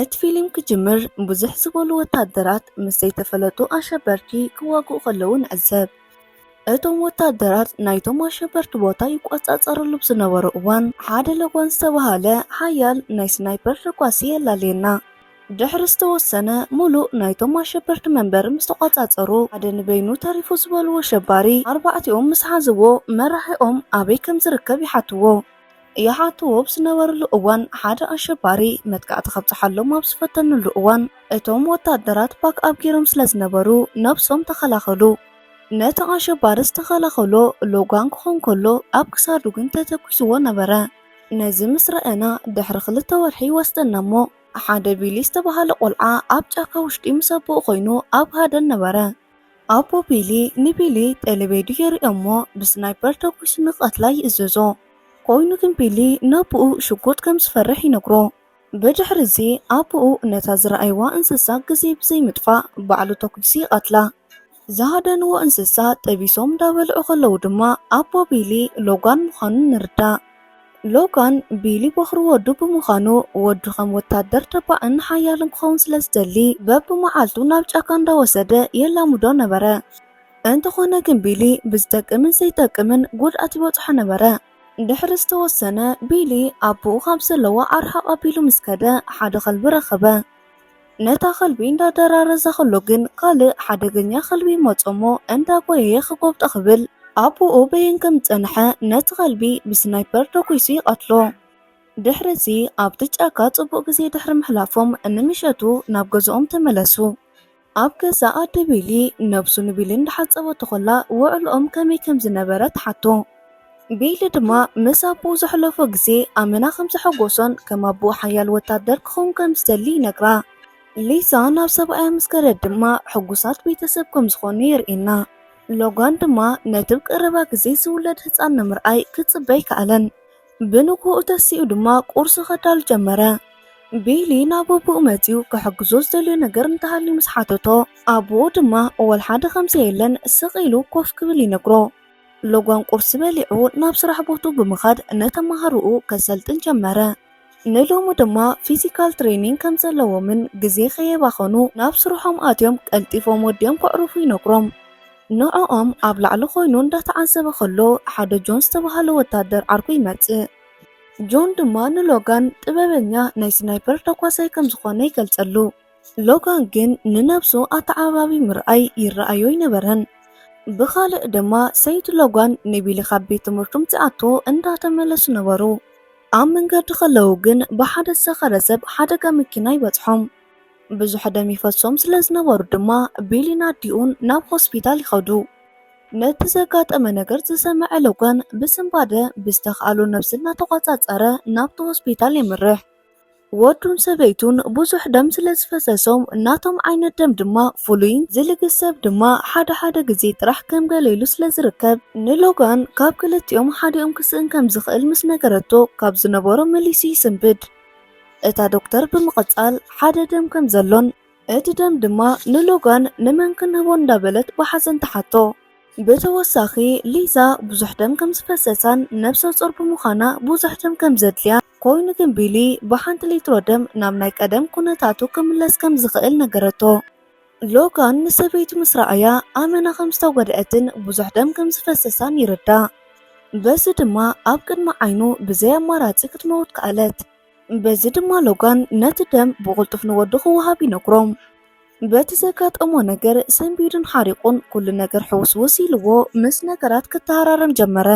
እቲ ፊልም ክጅምር ብዙሕ ዝበሉ ወታደራት ምስ ዘይተፈለጡ ኣሸበርቲ ክዋግኡ ከለዉ ንዕዘብ። እቶም ወታደራት ናይቶም ኣሸበርቲ ቦታ ይቆጻጸርሉ ብዝነበሩ እዋን፣ ሓደ ሎጋን ዝተባህለ ሓያል ናይ ስናይፐር ተኳሲ የላልየና። ድሕሪ ዝተወሰነ፣ ምሉእ ናይቶም ኣሸበርቲ መንበሪ ምስ ተቆጻጸሩ፣ ሓደ ንበይኑ ተሪፉ ዝበልዎ ኣሸባሪ ኣርባዕቲኦም ምስ ሓዝዎ፣ መራሒኦም ኣበይ ከም ዝርከብ ይሓትዎ። ይሓትዎ ብዝነበርሉ እዋን፣ ሓደ ኣሸባሪ መጥቃዕቲ ከብጽሓሎም ኣብ ዝፈተንሉ እዋን፣ እቶም ወታደራት ባክኣፕ ገይሮም ስለ ዝነበሩ፣ ነብሶም ተኸላኸሉ። ነቲ ኣሸባሪ ዝተኸላኸሎ ሎጋን ክኾን ከሎ፣ ኣብ ክሳዱ ግን ተተኲስዎ ነበረ። ነዚ ምስ ረኣና ድሕሪ ክልተ ወርሒ ይወስደና እሞ፣ ሓደ ቢሊ ዝተባህለ ቆልዓ ኣብ ጫካ ውሽጢ ምስ ኣቦኡ ኮይኑ ኣብ ሃደን ነበረ። ኣቦ ቢሊ ንቢሊ ቴሌቤዱ የርእዮ እሞ ብስናይፐር ተኲሱ ንክቐትላ ይእዝዞ። ኮይኑ ግን ቢሊ ነቦኡ ሽጉጥ ከም ዝፈርሕ ይነግሮ። ብድሕሪ እዚ ኣቦኡ ነታ ዝረኣይዋ እንስሳ ግዜ ብዘይምጥፋእ ባዕሉ ተኲሱ ይቐትላ። ዝሃደንዎ እንስሳ ጠቢሶም እንዳበልዑ ከለዉ ድማ ኣቦ ቢሊ ሎጋን ምዃኑ ንርዳእ። ሎጋን ቢሊ ቦኽሪ ወዱ ብምዃኑ፣ ወዱ ከም ወታደር ተባዕን ሓያልን ክኸውን ስለ ዝደሊ፣ በብመዓልቱ ናብ ጫካ እንዳወሰደ የላምዶ ነበረ። እንተኾነ ግን ቢሊ ብዝጠቅምን ዘይጠቅምን ጉድኣት ይበጽሖ ነበረ። ድሕሪ ዝተወሰነ፣ ቢሊ ኣቦኡ ካብ ዘለዋ ኣርሕቕ ኣቢሉ ምስ ከደ፣ ሓደ ከልቢ ረኸበ። ነታ ከልቢ እንዳደራረዘ ከሎ ግን፣ ካልእ ሓደገኛ ከልቢ ይመጾ እሞ፣ እንዳጎየየ ክጎብጦ ክብል፣ ኣቦኡ በየን ከም ዝጸንሐ፣ ነቲ ከልቢ ብስናይፐር ተኲሱ ይቐትሎ። ድሕሪ እዚ፣ ኣብቲ ጫካ ጽቡቕ ግዜ ድሕሪ ምሕላፎም፣ ንምሸቱ ናብ ገዝኦም ተመለሱ። ኣብ ገዛ ኣደ ቢሊ፣ ነብሱ ንቢሊ እንዳሓጸበቶ ከላ፣ ውዕልኦም ከመይ ከም ዝነበረ ትሓቶ። ቢሊ ድማ ምስ ኣቦኡ ዘሕለፎ ግዜ ኣመና ከም ዘሐጎሶን ከም ኣቦኡ ሓያል ወታደር ክኸውን ከም ዝደሊ ይነግራ። ሊዛ ናብ ሰብኣያ ምስ ከደት ድማ ሕጉሳት ቤተሰብ ከም ዝኾኑ የርእየና። ሎጋን ድማ ነቲ ብቀረባ ግዜ ዝውለድ ህጻን ንምርኣይ ክጽበ ኣይከኣለን። ብንግሆኡ ተሲኡ ድማ ቁርሲ ከዳሉ ጀመረ። ቢሊ ናብ ኣቦኡ መጺኡ ክሕግዞ ዝደልዮ ነገር እንተሃልዩ ምስ ሓተቶ፣ ኣቦኡ ድማ ወላ ሓደ ከም ዘየለን ስቕ ኢሉ ኮፍ ክብል ይነግሮ። ሎጋን ቁርሲ በሊዑ ናብ ስራሕ ቦትኡ ብምኻድ ንተማሃሮኡ ከሰልጥን ጀመረ። ንሎሚ ድማ ፊዚካል ትሬኒንግ ከም ዘለዎምን ግዜ ከየባኸኑ ናብ ስርሖም ኣትዮም ቀልጢፎም ወዲኦም ከዕርፉ ይነግሮም። ንዕኦም ኣብ ላዕሊ ኮይኑ እንዳተዓዘበ ከሎ ሓደ ጆን ዝተባህለ ወታደር ዓርኩ ይመጽእ። ጆን ድማ ንሎጋን ጥበበኛ ናይ ስናይፐር ተኳሳይ ከም ዝኾነ ይገልጸሉ። ሎጋን ግን ንነብሱ ኣተዓባቢ ምርኣይ ይረኣዮ ኣይነበረን። ብኻልእ ድማ ሰይቲ ሎጋን ንቢሊ ካብ ቤት ትምህርቱ ምጽኣቶ እንዳተመለሱ ነበሩ። ኣብ መንገዲ ከለዉ ግን ብሓደ ዝሰኸረ ሰብ ሓደጋ መኪና ይበጽሖም። ብዙሕ ደም ይፈሶም ስለ ዝነበሩ ድማ ቢሊን ኣዲኡን ናብ ሆስፒታል ይኸዱ። ነቲ ዘጋጠመ ነገር ዝሰምዐ ሎጋን ብስንባደ ብዝተኻእሎ ነብሲ እናተቆጻጸረ ናብቲ ሆስፒታል የምርሕ። ወዱን ሰበይቱን ብዙሕ ደም ስለ ዝፈሰሶም ናቶም ዓይነት ደም ድማ ፍሉይን ዝልግስ ሰብ ድማ ሓደ ሓደ ግዜ ጥራሕ ከም ገለ ኢሉ ስለ ዝርከብ ንሎጋን ካብ ክልቲኦም ሓዲኦም ክስእን ከም ዝኽእል ምስ ነገረቶ ካብ ዝነበሮ መሊሱ ይስንብድ። እታ ዶክተር ብምቕጻል ሓደ ደም ከም ዘሎን እቲ ደም ድማ ንሎጋን ንመን ክንህቦ እንዳበለት ብሓዘን ትሓቶ። ብተወሳኺ ሊዛ ብዙሕ ደም ከም ዝፈሰሳን ነብሰ ጾር ብምዃና ብዙሕ ደም ከም ዘድልያ ኮይኑ ግን ቢሊ ብሓንቲ ሊትሮ ደም ናብ ናይ ቀደም ኩነታቱ ክምለስ ከም ዝኽእል ነገረቶ። ሎጋን ንሰበይቱ ምስ ረኣያ ኣመና ከም ዝተጎድአትን ብዙሕ ደም ከም ዝፈሰሳን ይርዳእ። በዚ ድማ ኣብ ቅድሚ ዓይኑ ብዘይ ኣማራጺ ክትመውት ከኣለት። በዚ ድማ ሎጋን ነቲ ደም ብቕልጡፍ ንወዱ ክወሃብ ይነግሮም። በቲ ዘጋጠሞ ነገር ሰንቢዱን ሓሪቑን ኩሉ ነገር ሕውስውስ ኢልዎ ምስ ነገራት ክተሃራረም ጀመረ።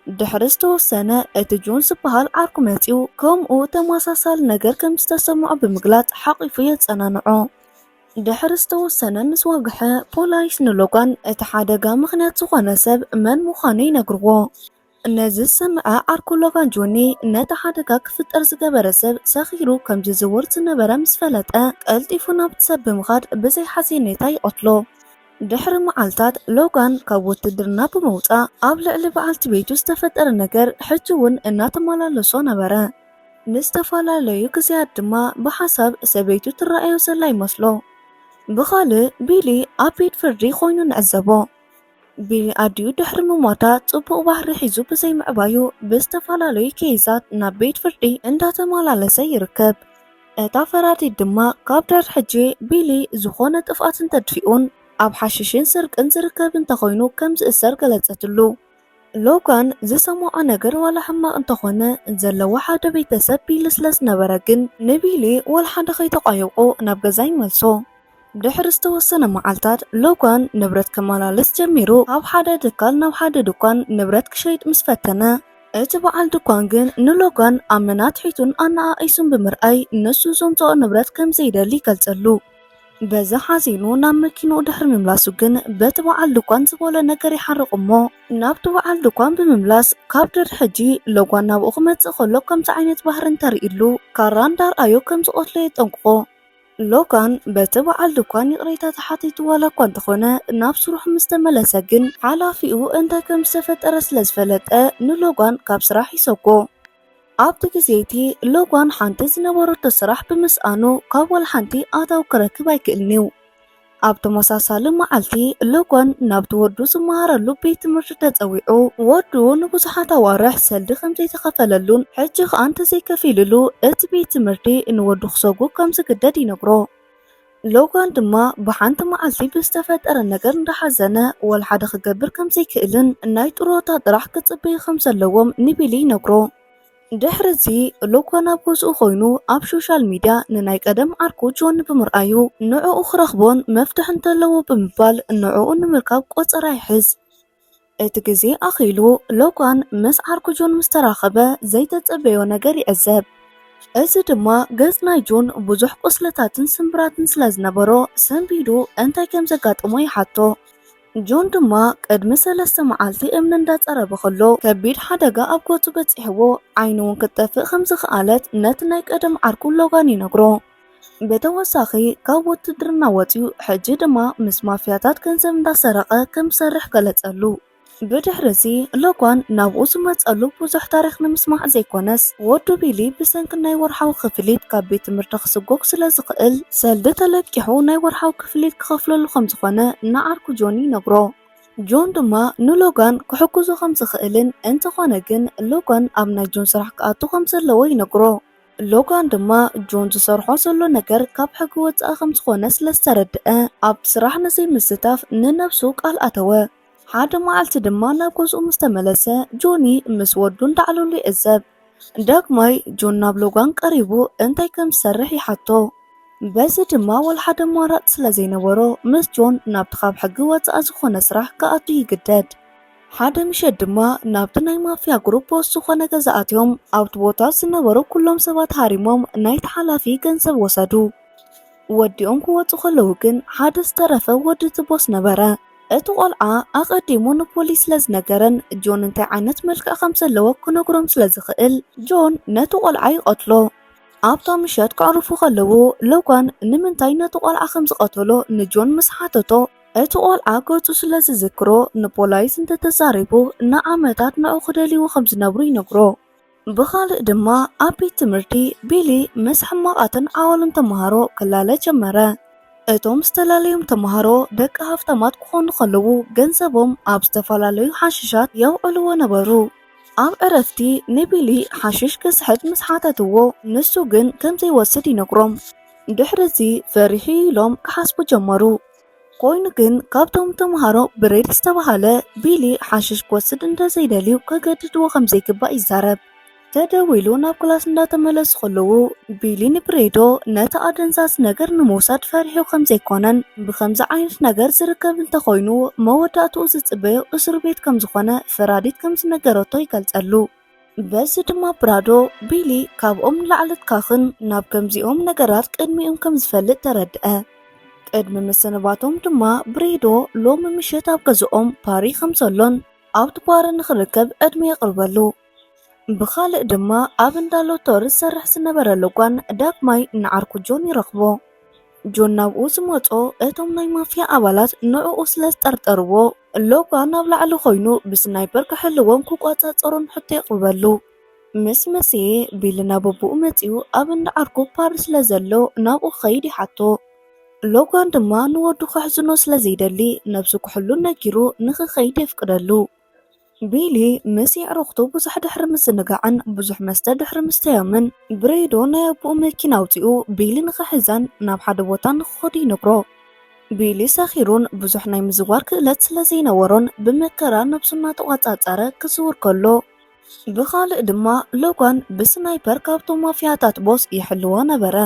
ድሕሪ ዝተወሰነ እቲ ጆን ዝበሃል ዓርኩ መጺኡ ከምኡ ተመሳሳሊ ነገር ከም ዝተሰምዖ ብምግላጽ ሓቒፉ የጸናንዖ። ድሕሪ ዝተወሰነ ምስ ወግሐ ፖላይስ ንሎጋን እቲ ሓደጋ ምኽንያት ዝኾነ ሰብ መን ምዃኑ ይነግርዎ። ነዚ ዝሰምዐ ዓርኩ ሎጋን ጆኒ ነቲ ሓደጋ ክፍጠር ዝገበረ ሰብ ሰኺሩ ከም ዝዝውር ዝነበረ ምስ ፈለጠ ቀልጢፉ ናብቲ ሰብ ብምኻድ ብዘይ ሓሴኔታ ይቐትሎ። ድሕሪ መዓልታት ሎጋን ካብ ውትድርና ብምውጻእ ኣብ ልዕሊ በዓልቲ ቤቱ ዝተፈጠረ ነገር ሕጂ እውን እናተመላለሶ ነበረ። ንዝተፈላለዩ ግዜያት ድማ ብሓሳብ ሰበይቱ ትረኣዮ ዘላ ይመስሎ። ብኻልእ ቢሊ ኣብ ቤት ፍርዲ ኮይኑ ንዕዘቦ። ቢሊ ኣዲኡ ድሕሪ ምሟታ ጽቡቕ ባህሪ ሒዙ ብዘይምዕባዩ ብዝተፈላለዩ ኬዛት ናብ ቤት ፍርዲ እንዳተመላለሰ ይርከብ። እታ ፈራዲት ድማ ካብ ድሕሪ ሕጂ ቢሊ ዝኾነ ጥፍኣትን ተድፊኡን ኣብ ሓሽሽን ስርቅን ዝርከብ እንተኾይኑ ከም ዝእሰር ገለጸትሉ። ሎጋን ዝሰምዖ ነገር ዋላ ሕማቕ እንተኾነ፣ ዘለዎ ሓደ ቤተሰብ ቢሊ ስለ ዝነበረ ግን ንቢሊ ዋላ ሓደ ከይተቋየቖ ናብ ገዛ ይመልሶ። ድሕሪ ዝተወሰነ መዓልታት ሎጋን ንብረት ከመላልስ ጀሚሩ። ካብ ሓደ ድካል ናብ ሓደ ድኳን ንብረት ክሸይጥ ምስ ፈተነ፣ እቲ በዓል ድኳን ግን ንሎጋን ኣመና ትሒቱን ኣነኣኢሱን ብምርኣይ ንሱ ዘምጽኦ ንብረት ከም ዘይደሊ ይገልጸሉ። በዚ ሓዚኑ ናብ መኪንኡ ድሕሪ ምምላሱ ግን በቲ በዓል ድኳን ዝበሎ ነገር ይሓርቕ እሞ ናብቲ በዓል ድኳን ብምምላስ ካብ ድሕሪ ሕጂ ሎጋን ናብኡ ክመጽእ ከሎ ከምዚ ዓይነት ባህሪ እንተርእዩሉ ካራ እንዳርኣዮ ከም ዝቐትሎ የጠንቅቖ። ሎጋን በቲ በዓል ድኳን ይቕሬታ ተሓቲቱ ዋላ እኳ እንተኾነ ናብ ስርሑ ምስ ተመለሰ ግን ሓላፊኡ እንታይ ከም ዝተፈጠረ ስለ ዝፈለጠ ንሎጋን ካብ ስራሕ ይሰጎ። ኣብቲ ግዜ እቲ ሎጋን ሓንቲ ዝነበረቶ ስራሕ ብምስኣኑ ካብ ዋላ ሓንቲ ኣታዊ ክረክብ ኣይክእልን እዩ። ኣብ ተመሳሳሊ መዓልቲ ሎጋን ናብቲ ወዱ ዝመሃረሉ ቤት ትምህርቲ ተጸዊዑ። ወዱ ንብዙሓት ኣዋርሕ ሰልዲ ከም ዘይተኸፈለሉን ሕጂ ከኣ እንተዘይከፊሉሉ እቲ ቤት ትምህርቲ ንወዱ ክሰጉ ከም ዝግደድ ይነግሮ። ሎጋን ድማ ብሓንቲ መዓልቲ ብዝተፈጠረ ነገር እንዳሓዘነ ዋላ ሓደ ክገብር ከም ዘይክእልን ናይ ጥሮታ ጥራሕ ክጽበዩ ከም ዘለዎም ንቢሊ ይነግሮ። ድሕሪ እዚ ሎጋን ኣብ ገዝኡ ኮይኑ ኣብ ሶሻል ሚድያ ንናይ ቀደም ዓርኩ ጆን ብምርኣዩ ንዕኡ ክረኽቦን መፍትሒ እንተለዎ ብምባል ንዕኡ ንምርካብ ቆጸራ ይሕዝ። እቲ ግዜ ኣኺሉ ሎጋን ምስ ዓርኩ ጆን ምስ ተራኸበ ዘይተጸበዮ ነገር ይዕዘብ። እዚ ድማ ገጽ ናይ ጆን ብዙሕ ቁስልታትን ስምብራትን ስለ ዝነበሮ ሰንቢዱ እንታይ ከም ዘጋጠሞ ይሓቶ። ጆን ድማ ቅድሚ ሰለስተ መዓልቲ እምኒ እንዳጸረበ ከሎ ከቢድ ሓደጋ ኣብ ገጹ በጺሕዎ ዓይኑ እውን ክትጠፍእ ከም ዝኸኣለት ነቲ ናይ ቀደም ዓርኩ ሎጋን ይነግሮ። ብተወሳኺ ካብ ውትድርና ወጺኡ ሕጂ ድማ ምስ ማፍያታት ገንዘብ እንዳሰረቐ ከም ዝሰርሕ ገለጸሉ። ብድሕሪ እዚ ሎጋን ናብኡ ዝመጸሉ ብዙሕ ታሪኽ ንምስማዕ ዘይኮነስ ወዱ ቢሊ ብሰንኪ ናይ ወርሓዊ ክፍሊት ካብ ቤት ትምህርቲ ክስጎግ ስለ ዝኽእል ሰልዲ ተለቂሑ ናይ ወርሓዊ ክፍሊት ክኸፍለሉ ከም ዝኾነ ንዓርኩ ጆን ይነግሮ። ጆን ድማ ንሎጋን ክሕግዞ ከም ዝኽእልን እንተኾነ ግን ሎጋን ኣብ ናይ ጆን ስራሕ ክኣቱ ከም ዘለዎ ይነግሮ። ሎጋን ድማ ጆን ዝሰርሖ ዘሎ ነገር ካብ ሕጊ ወጻኢ ከም ዝኾነ ስለ ዝተረድአ ኣብቲ ስራሕ ንዘይምስታፍ ንነብሱ ቃል ኣተወ። ሓደ መዓልቲ ድማ ናብ ገዝኡ ምስ ተመለሰ ጆኒ ምስ ወዱ እንዳዕለሉ ይዕዘብ። ዳግማይ ጆን ናብ ሎጋን ቀሪቡ እንታይ ከም ዝሰርሕ ይሓቶ። በዚ ድማ ዋላ ሓደ ኣማራጺ ስለ ዘይነበሮ ምስ ጆን ናብቲ ካብ ሕጊ ወጻኢ ዝኾነ ስራሕ ክኣቱ ይግደድ። ሓደ ምሸት ድማ ናብቲ ናይ ማፍያ ግሩፕ ቦስ ዝኾነ ገዛ ኣትዮም ኣብቲ ቦታ ዝነበሩ ኩሎም ሰባት ሃሪሞም ናይቲ ሓላፊ ገንዘብ ወሰዱ። ወዲኦም ክወጹ ከለዉ ግን ሓደ ዝተረፈ ወዲ እቲ ቦስ ነበረ። እቲ ቆልዓ ኣቐዲሙ ንፖሊስ ስለ ዝነገረን ጆን እንታይ ዓይነት መልክዕ ከም ዘለዎ ክነግሮም ስለ ዝኽእል ጆን ነቲ ቆልዓ ይቐትሎ። ኣብታ ምሸት ከዕርፉ ከለዉ ሎጋን ንምንታይ ነቲ ቆልዓ ከም ዝቐተሎ ንጆን ምስ ሓተቶ እቲ ቆልዓ ገጹ ስለ ዝዝክሮ ንፖላይስ እንተተዛሪቡ ንዓመታት ንዑ ክደልይዎ ከም ዝነብሩ ይነግሮ። ብኻልእ ድማ ኣብ ቤት ትምህርቲ ቢሊ ምስ ሕማቓትን ዓዋሉን ተምሃሮ ክላለ ጀመረ። እቶም ዝተፈላለዮም ተምሃሮ ደቂ ሃፍታማት ክኾኑ ከለዉ ገንዘቦም ኣብ ዝተፈላለዩ ሓሽሻት የውዕልዎ ነበሩ። ኣብ ዕረፍቲ ንቢሊ ሓሽሽ ክስሕብ ምስ ሓተትዎ ንሱ ግን ከም ዘይወስድ ይነግሮም። ድሕሪ እዚ ፈሪሑ ኢሎም ክሓስቡ ጀመሩ። ኮይኑ ግን ካብቶም ተምሃሮ ብሬድ ዝተባህለ ቢሊ ሓሽሽ ክወስድ እንተዘይደልዩ ከገድድዎ ከም ዘይግባእ ይዛረብ። ተደዊሉ ናብ ክላስ እንዳተመለሱ ከለዉ ቢሊ ንብሬዶ ነቲ ኣደንዛዝ ነገር ንምውሳድ ፈሪሑ ከም ዘይኮነን ብከምዚ ዓይነት ነገር ዝርከብ እንተኾይኑ መወዳእትኡ ዝጽበዮ እስር ቤት ከም ዝኾነ ፈራዲት ከም ዝነገረቶ ይገልጸሉ። በዚ ድማ ብራዶ ቢሊ ካብኦም ንላዕሊ ትካኽን ናብ ከምዚኦም ነገራት ቅድሚኦም ከም ዝፈልጥ ተረድአ። ቅድሚ ምስንባቶም ድማ ብሬዶ ሎሚ ምሸት ኣብ ገዝኦም ፓሪ ከም ዘሎን ኣብቲ ፓሪ ንኽርከብ ዕድመ የቕርበሉ። ብኻልእ ድማ ኣብ እንዳ ሎቶሪ ዝሰርሕ ዝነበረ ሎጋን ዳግማይ ንዓርኩ ጆን ይረኽቦ። ጆን ናብኡ ዝመጾ እቶም ናይ ማፍያ ኣባላት ንዕኡ ስለ ዝጠርጠርዎ ሎጋን ኣብ ላዕሊ ኮይኑ ብስናይፐር ክሕልዎም ክቆጻጸሮን ሕቶ የቕርበሉ። ምስ መሰየ ቢሊ ናብ ኣቦኡ መጺኡ ኣብ እንዳ ዓርኩ ፓሪ ስለ ዘሎ ናብኡ ክኸይድ ይሓቶ። ሎጋን ድማ ንወዱ ከሕዝኖ ስለ ዘይደሊ ነብሱ ክሕሉ ነጊሩ ንኽኸይድ የፍቅደሉ። ቢሊ ምስ የዕሩኽቱ ብዙሕ ድሕሪ ምዝንጋዕን ብዙሕ መስተ ድሕሪ ምስተዮምን፣ ብሬዶ ናይ ኣቦኡ መኪና ኣውጺኡ ቢሊ ንኽሕዛን ናብ ሓደ ቦታ ንኽኸዱ ይነግሮ። ቢሊ ሰኺሩን ብዙሕ ናይ ምዝዋር ክእለት ስለ ዘይነበሮን ብመከራ ነብሱ እናተቖጻጸረ ክዝውር ከሎ፣ ብኻልእ ድማ ሎጋን ብስናይፐር ካብቶም ማፍያታት ቦስ ይሕልዎ ነበረ።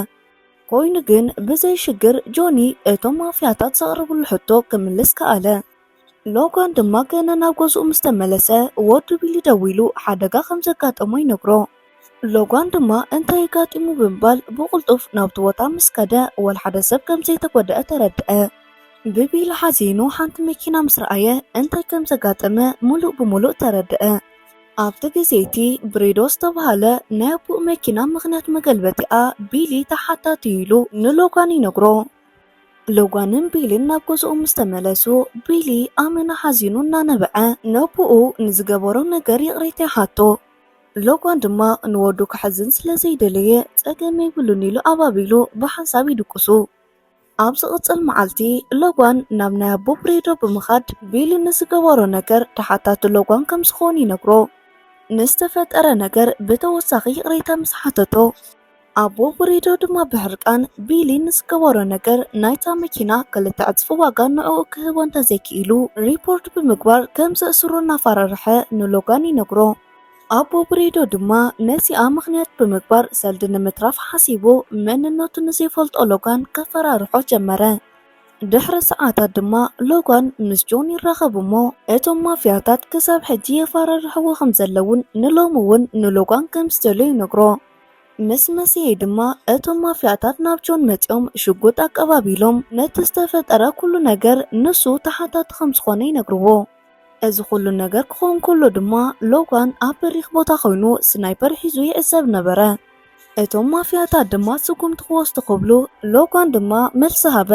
ኮይኑ ግን ብዘይ ሽግር ጆኒ እቶም ማፍያታት ዘቕርብሉ ሕቶ ክምልስ ከኣለ። ሎጋን ድማ ገና ናብ ገዝኡ ምስ ተመለሰ ወዱ ቢሊ ደዊሉ ሓደጋ ከም ዘጋጠሞ ይነግሮ። ሎጋን ድማ እንታይ ኣጋጢሙ ብምባል ብቕልጡፍ ናብቲ ቦታ ምስ ከደ ወላ ሓደ ሰብ ከም ዘይተጎድአ ተረድአ። ብቢሊ ሓዚኑ ሓንቲ መኪና ምስ ረኣየ እንታይ ከም ዘጋጠመ ሙሉእ ብሙሉእ ተረድአ። ኣብቲ ግዜ እቲ ብሬዶ ዝተባህለ ናይ ኣቦኡ መኪና ምኽንያት መገልበጢኣ ቢሊ ተሓታቲ ኢሉ ንሎጋን ይነግሮ። ሎጋንን ቢልን ናብ ገዝኡ ምስ ተመለሱ ቢሊ ኣመና ሓዚኑ እናነበዐ ነቦኡ ንዝገበሮ ነገር ይቕሬታ ይሓቶ። ሎጋን ድማ ንወዱ ክሕዝን ስለ ዘይደለየ ጸገም የብሉን ኢሉ ኣባቢሉ ብሓንሳብ ይድቅሱ። ኣብ ዝቕጽል መዓልቲ ሎጋን ናብ ናይ ኣቦ ብሬዶ ብምኻድ ቢሊ ንዝገበሮ ነገር ተሓታቲ ሎጋን ከም ዝኾኑ ይነግሮ። ንዝተፈጠረ ነገር ብተወሳኺ ይቕሬታ ምስ ሓተቶ፣ ኣቦ ብሬዶ ድማ ብሕርቃን ቢሊ ንዝገበሮ ነገር ናይታ መኪና ክልተ ዕጽፊ ዋጋ ንዕኡ ክህቦ እንተዘይክኢሉ ሪፖርት ብምግባር ከም ዘእስሮ እናፈራርሐ ንሎጋን ይነግሮ። ኣቦ ብሬዶ ድማ ነዚኣ ምኽንያት ብምግባር ሰልዲ ንምትራፍ ሓሲቡ መንነቱ ንዘይፈልጦ ሎጋን ከፈራርሖ ጀመረ። ድሕሪ ሰዓታት ድማ ሎጋን ምስ ጆን ይራኸቡ እሞ እቶም ማፍያታት ክሳብ ሕጂ የፈራርሕዎ ከም ዘለውን ንሎሚ እውን ንሎጋን ከም ዝደልዮ ይነግሮ። ምስ መሰየ ድማ እቶም ማፍያታት ናብ ጆን መጺኦም ሽጉጥ ኣቀባቢሎም ነቲ ዝተፈጠረ ኩሉ ነገር ንሱ ተሓታቲ ከም ዝኾነ ይነግርዎ። እዚ ኩሉ ነገር ክኸውን ከሎ ድማ ሎጋን ኣብ በሪኽ ቦታ ኮይኑ ስናይፐር ሒዙ ይዕዘብ ነበረ። እቶም ማፍያታት ድማ ስጉምቲ ክወስዱ ክብሉ ሎጋን ድማ መልሲ ሃበ።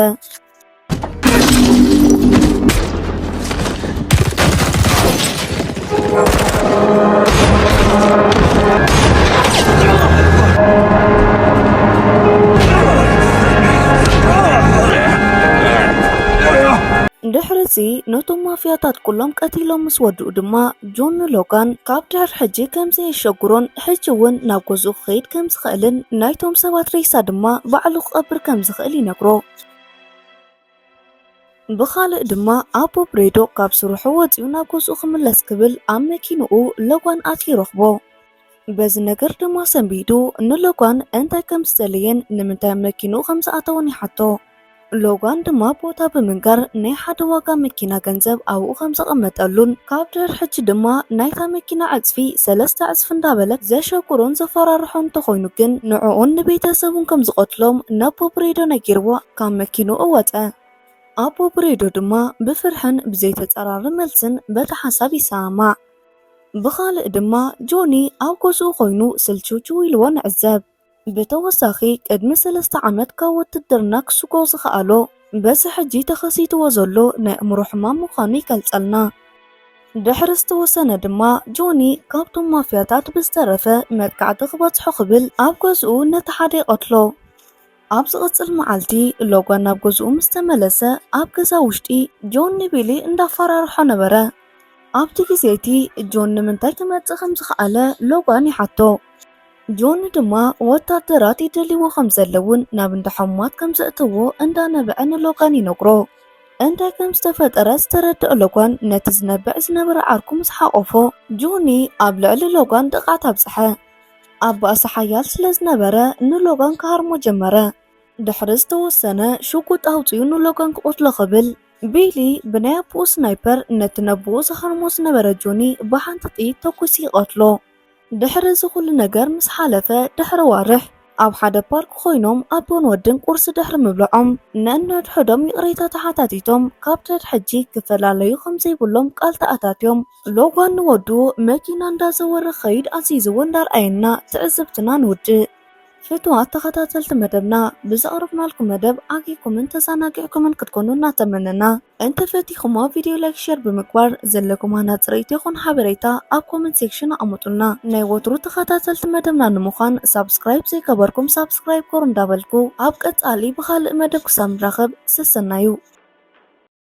ድሕሪ እዚ ነቶም ማፍያታት ኩሎም ቀቲሎም ምስ ወድኡ ድማ ጆን ንሎጋን ካብ ድሕሪ ሕጂ ከም ዘየሸግሮን ሕጂ እውን ናብ ገዝኡ ክኸይድ ከም ዝኽእልን ናይቶም ሰባት ሬሳ ድማ ባዕሉ ክቐብር ከም ዝኽእል ይነግሮ። ብኻልእ ድማ ኣቦ ብሬዶ ካብ ስርሑ ወጺኡ ናብ ገዝኡ ክምለስ ክብል ኣብ መኪንኡ ሎጋን ኣትዩ ይረኽቦ። በዚ ነገር ድማ ሰንቢዱ ንሎጋን እንታይ ከም ዝደለየን ንምንታይ መኪንኡ ከም ዝኣተወን ይሓቶ። ሎጋን ድማ ቦታ ብምንጋር ናይ ሓደ ዋጋ መኪና ገንዘብ ኣብኡ ከም ዘቐመጠሉን ካብ ድሕሪ ሕጂ ድማ ናይታ መኪና ዕጽፊ ሰለስተ ዕጽፊ እንዳበለት ዘሸግሮን ዘፈራርሖን እንተኾይኑ ግን ንዕኡን ንቤተሰቡን ከም ዝቐትሎም ነቦ ብሬዶ ነጊርዎ ካብ መኪንኡ ወጸ። ኣቦ ብሬዶ ድማ ብፍርሕን ብዘይተጸራሪ መልስን በቲ ሓሳብ ይሰማማዕ። ብኻልእ ድማ ጆኒ ኣብ ገዝኡ ኮይኑ ስልችውችው ኢልዎ ንዕዘብ። ብተወሳኺ ቅድሚ ሰለስተ ዓመት ካብ ውትድርና ክስጎ ዝኸኣሎ በዚ ሕጂ ተኸሲትዎ ዘሎ ናይ ኣእምሮ ሕማም ምዃኑ ይገልጸልና። ድሕሪ ዝተወሰነ ድማ ጆኒ ካብቶም ማፍያታት ብዝተረፈ መጥቃዕቲ ክበጽሖ ክብል ኣብ ገዝኡ ነቲ ሓደ ይቐትሎ። ኣብ ዝቕጽል መዓልቲ ሎጋን ናብ ገዝኡ ምስ ተመለሰ ኣብ ገዛ ውሽጢ ጆን ንቢሊ እንዳፈራርሖ ነበረ። ኣብቲ ግዜ እቲ ጆን ንምንታይ ክመጽእ ከም ዝኸኣለ ሎጋን ይሓቶ። ጆን ድማ ወታደራት ይደልይዎ ከም ዘለውን ናብ እንዳ ሕሙማት ከም ዘእተዎ እንዳነበዐ ንሎጋን ይነግሮ። እንታይ ከም ዝተፈጠረ ዝተረድኦ ሎጋን ነቲ ዝነብዕ ዝነበረ ዓርኩ ምስ ሓቆፎ ጆኒ ኣብ ልዕሊ ሎጋን ጥቕዓት ኣብጽሐ። ኣብ ባእሲ ሓያል ስለ ዝነበረ ንሎጋን ክሃርሞ ጀመረ። ድሕሪ ዝተወሰነ ሽጉጥ ኣውጺኡ ንሎጋን ክቐትሎ ክብል ቢሊ ብናይ ኣቦኡ ስናይፐር ነቲ ነቦኡ ዝሃርሞ ዝነበረ ጆኒ ብሓንቲ ጥይት ተኩሲ ይቐትሎ። ድሕሪ እዚ ኩሉ ነገር ምስ ሓለፈ ድሕሪ ዋርሕ ኣብ ሓደ ፓርክ ኮይኖም ኣቦን ወድን ቁርሲ ድሕሪ ምብልዖም ነንሕድሕዶም ይቕሬታ ተሓታቲቶም ካብ ድሕሪ ሕጂ ክፈላለዩ ከም ዘይብሎም ቃል ተኣታትዮም። ሎጋን ንወዱ መኪና እንዳዘወረ ኸይድ ኣዚዝዎ እንዳርኣየና ትዕዝብትና ንውድእ። ፍቱዋት ተኸታተልቲ መደብና ብዘቕረብናልኩም መደብ ዓጊብኩምን ተዘናጊዕኩምን ክትኮኑ እናተመነና እንተፈቲኹሞ ቪድዮ ላይክ ሼር ብምግባር ዘለኩም ሃናፂ ርእይቶ ይኹን ሓበሬታ ኣብ ኮመንት ሴክሽን ኣቐምጡልና። ናይ ወትሩ ተኸታተልቲ መደብና ንምዃን ሳብስክራይብ ዘይገበርኩም ሳብስክራይብ ኮር እንዳበልኩ ኣብ ቀፃሊ ብኻልእ መደብ ክሳብ ንራኸብ ሰሰናዩ።